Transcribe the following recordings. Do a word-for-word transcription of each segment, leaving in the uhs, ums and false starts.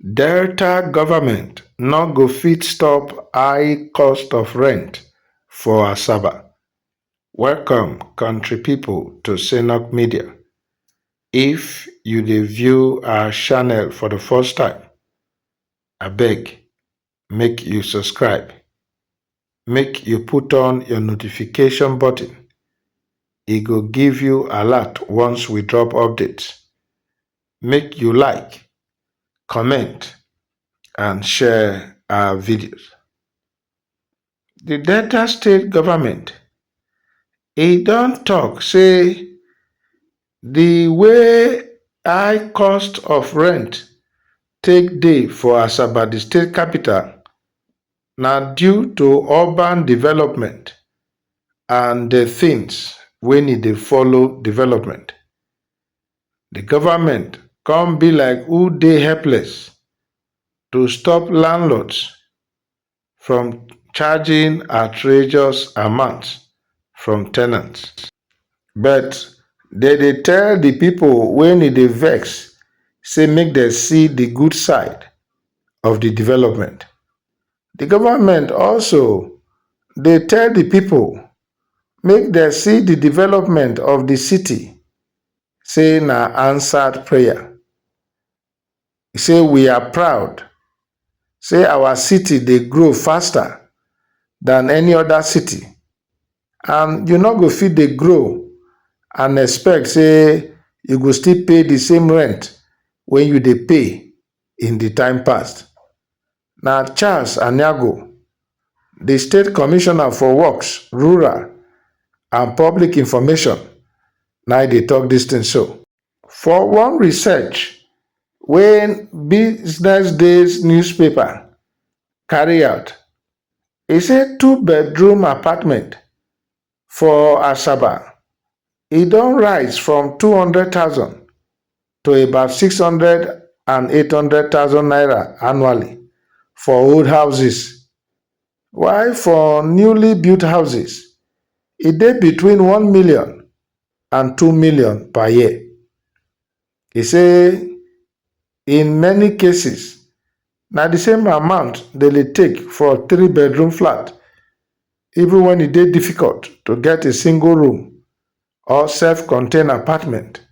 Delta government no go fit stop high cost of rent for Asaba. Welcome, country people, to Synok Media. If you dey view our channel for the first time, abeg, make you subscribe. Make you put on your notification button. E go give you alert once we drop updates. Make you like, comment, and share our videos. The Delta State government, e don talk say the way high cost of rent take dey for Asaba, the state capital, na due to urban development and the things wey e dey follow development. The government come be like who dey helpless to stop landlords from charging outrageous amounts from tenants. But they dey tell the people wey e dey vex say make dem see the good side of the development. The government also dey tell the people make dem see the development of the city say na answered prayer. E say, "We are proud say our city dey grow faster than any other city, and you no go fit dey grow and expect say you go still pay the same rent wey you dey pay in the time past." Na Charles Anyago, the State Commissioner for Works, Rural, and Public Information, na im dey talk this thing so. For one research wey Business Days newspaper carry out, e say two bedroom apartment for Asaba, e don rise from two hundred thousand to about six hundred and eight hundred thousand naira annually for old houses, while for newly built houses, e dey between one million and two million per year. E say in many cases, na the same amount dem dey take for three bedroom flat, even when e dey difficult to get a single room or self-contained apartment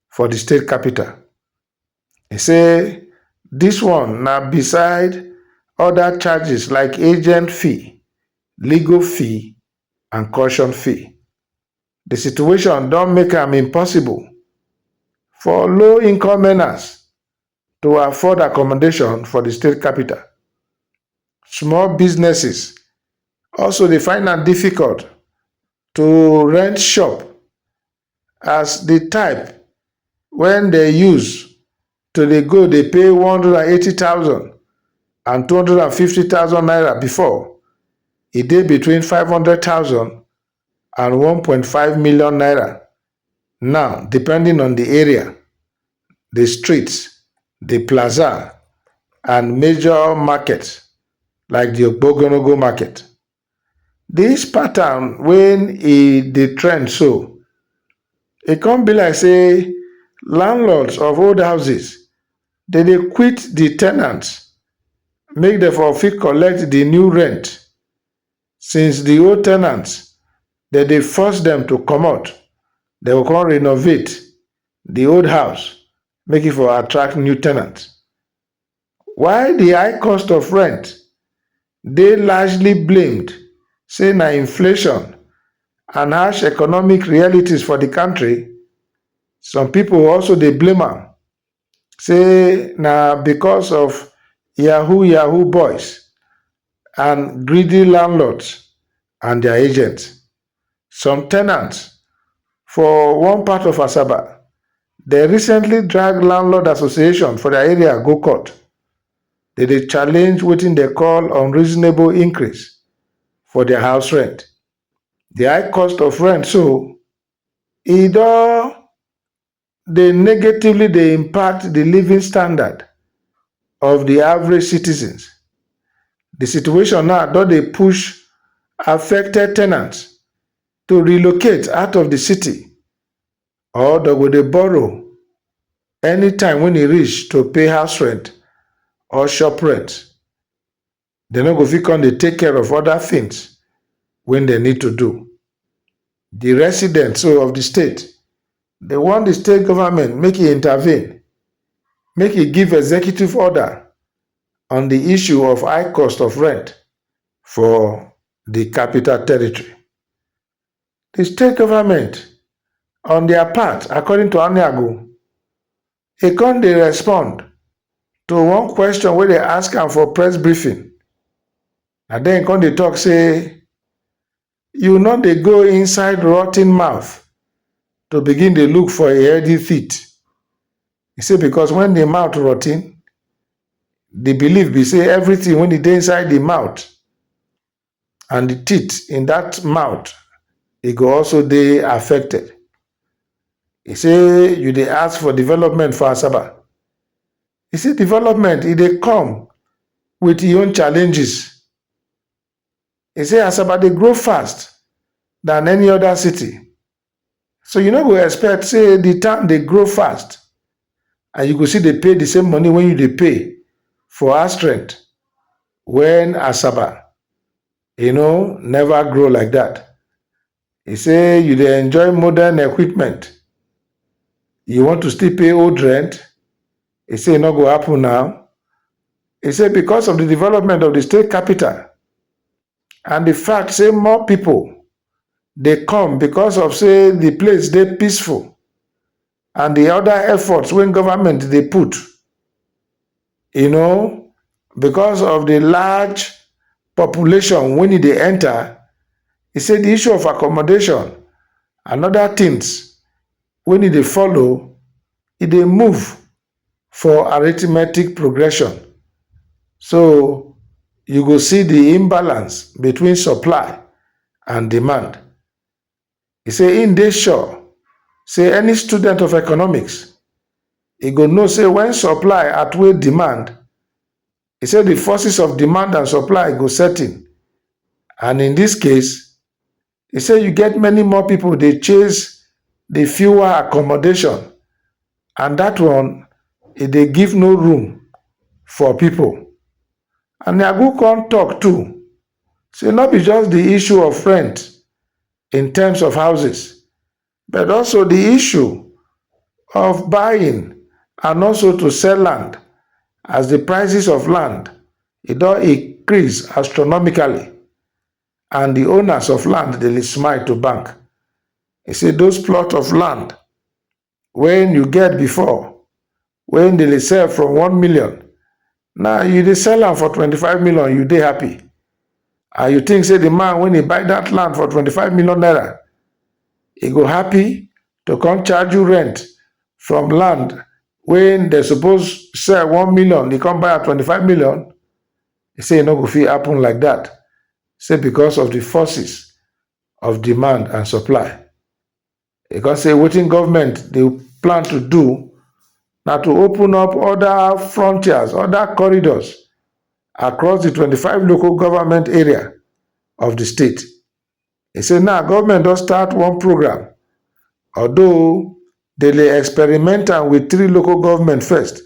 for the state capital. E say this one na beside other charges like agent fee, legal fee, and caution fee. The situation don make am impossible for low-income earners to afford accommodation for the state capital. Small businesses also dey find am difficult to rent shop, as the type wey dem use to dey go dey pay one hundred and eighty thousand and two hundred and fifty thousand naira before, e dey between five hundred thousand and one point five million naira now, depending on the area, the streets, the plaza, and major markets like the Ogbogonogo market. This pattern wey e dey trend so, e come be like say landlords of old houses, dem dey quit the tenants make dem for fit collect the new rent, since the old tenants, dem dey force dem to comot. Dem go come renovate the old house make e for attract new tenants. While the high cost of rent dey largely blamed say na inflation and harsh economic realities for the country, some people also dey blame am say na because of yahoo yahoo boys and greedy landlords and their agents. Some tenants for one part of Asaba, dem recently drag landlord association for their area go court. Dem dey challenge wetin dem call unreasonable increase for their house rent. The high cost of rent so, e don dey negatively dey impact the living standard of the average citizens. The situation now don dey push affected tenants to relocate out of the city, or dem go dey borrow anytime when e reach to pay house rent or shop rent. Dem no go fit come dey take care of other things wey dem need to do. The residents so of the state, they want the state government make e intervene, make e give executive order on the issue of high cost of rent for the Capital Territory. The state government, on their part, according to Aniago, e come dey respond to one question wey dem ask am for press briefing. And then e come dey talk say, "You no dey go inside rotten mouth to begin dey look for a healthy fit." E say because when the mouth rotten, the belief be say everything wey e dey inside the mouth and the teeth in that mouth, e go also dey affected. E say you dey ask for development for Asaba. E say development, e dey come with e own challenges. E say Asaba dey grow fast than any other city. So you no go expect say the town dey grow fast and you go still dey pay the same money wey you dey pay for house rent when Asaba, you know, never grow like that. E say you dey enjoy modern equipment. You want to still pay old rent? E say e no go happen now. E say because of the development of the state capital and the fact say more people dey come because of say the place dey peaceful and the other efforts wey government dey put, you know, because of the large population wey e dey enter, e say the issue of accommodation and other things wey e dey follow, e dey move for arithmetic progression. So you go see the imbalance between supply and demand. E say im dey sure say any student of economics, e go know say when supply outweigh demand, e say the forces of demand and supply go set in. And in this case, e say you get many more people dey chase the fewer accommodation, and that one, e dey give no room for people. And Yagu come talk too, say no be just the issue of rent in terms of houses, but also the issue of buying and also to sell land, as the prices of land, e don increase astronomically, and the owners of land dey smile to bank. E say those plot of land wey you get before, wey dem dey sell from one million, now you dey sell am for twenty-five million, you dey happy. And you think say the man wey e buy that land for twenty-five million naira, e go happy to come charge you rent from land wey dem suppose sell one million, e come buy at twenty-five million? E say e no go fit happen like that. Say because of the forces of demand and supply. E come say wetin government dey plan to do na to open up other frontiers, other corridors across the twenty-five local government area of the state. E say now government don start one program, although dem dey experiment am with three local government first.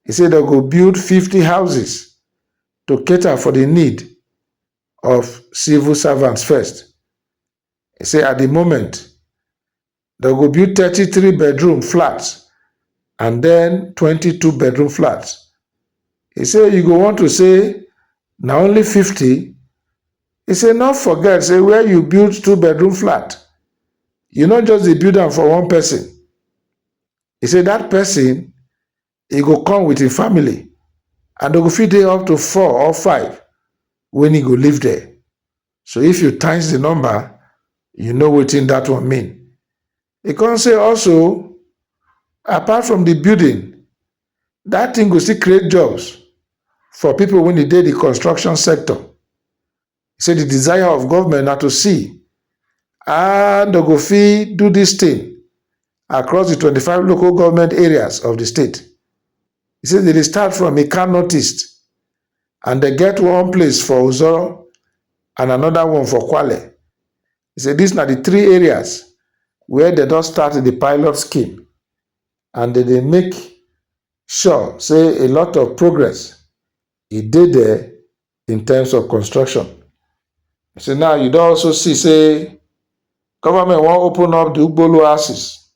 E say dem go build fifty houses to cater for the need of civil servants first. E say at the moment, dem go build thirty-three bedroom flats and then twenty-two bedroom flats. E say you go want to say na only fifty. E say no forget say where you build two bedroom flat, you no just dey build am for one person. E say that person, e go come with im family, and dem go fit dey up to four or five wey e go live there. So if you times the number, you know wetin that one mean. E come say also, apart from the building, that thing go still create jobs for people wey dey the construction sector. E say the desire of government na to see how dem go fit do this thing across the twenty-five local government areas of the state. E say dem dey start from Ikan Northeast, and dem get one place for Ozoro and another one for Kwale. E say these na the three areas where dem don start the pilot scheme, and dem dey make sure say a lot of progress e dey there in terms of construction. So now you don also see say government wan open up the Ugbolu axis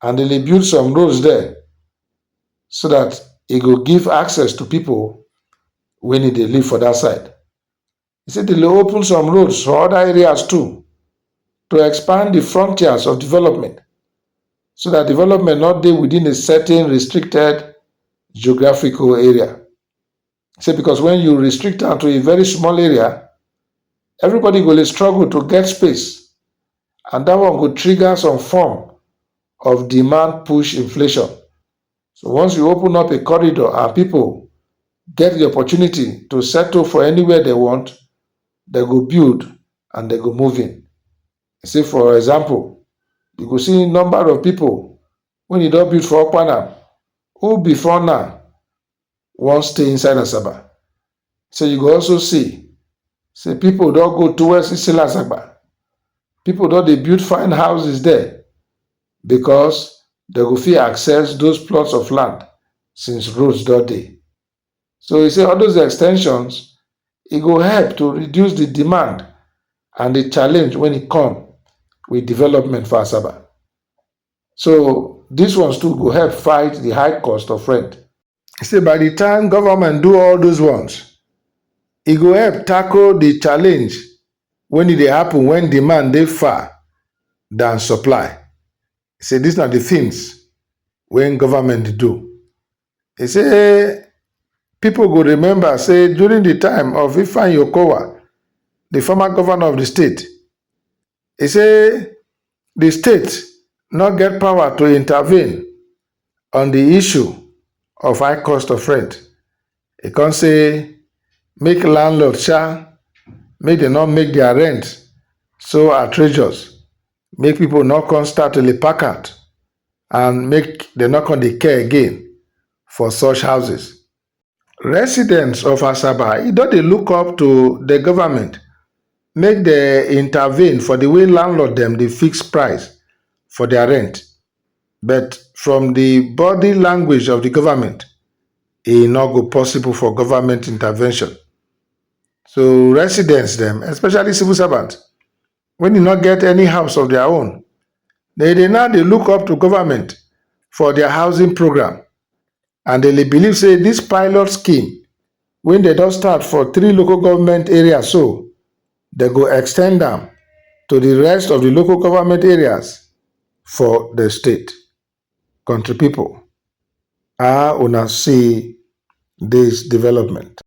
and they dey build some roads there so that e go give access to people wey need dey live for that side. He say they dey open some roads for other areas too to expand the frontiers of development so that development not dey within a certain restricted geographical area. Say because when you restrict am to a very small area, everybody go dey struggle to get space, and that one go trigger some form of demand push inflation. So once you open up a corridor and people get the opportunity to settle for anywhere they want, they go build and they go move in. Say for example, you go see number of people when you don build for Okpanam, who before now wan stay inside Asaba. So you go also see say people don go towards Isila Asaba. People don dey build fine houses there because they go fit access those plots of land since roads don dey. So he say all those extensions, e go help to reduce the demand and the challenge when e come with development for Asaba. So these ones too go help fight the high cost of rent. He say by the time government do all those ones, e go help tackle the challenge when e dey happen when demand dey far than supply. He say these na the things when government dey do. He say people go remember say during the time of Ifeanyi Okowa, the former governor of the state, he say the state no get power to intervene on the issue of high cost of rent. He come say make landlord sha, make dem no make their rent so outrageous, make people no come start to dey pack out and make dem no come dey care again for such houses. Residents of Asaba, e don dey look up to the government make dem intervene for the way landlord dem dey fix price for their rent. But from the body language of the government, e no go possible for government intervention. So residents dem, especially civil servants, when e no get any house of their own, they dey now dey look up to government for their housing program, and they dey believe say this pilot scheme wey dem don start for three local government areas so, they go extend am to the rest of the local government areas for the state. Country people, how una see this development?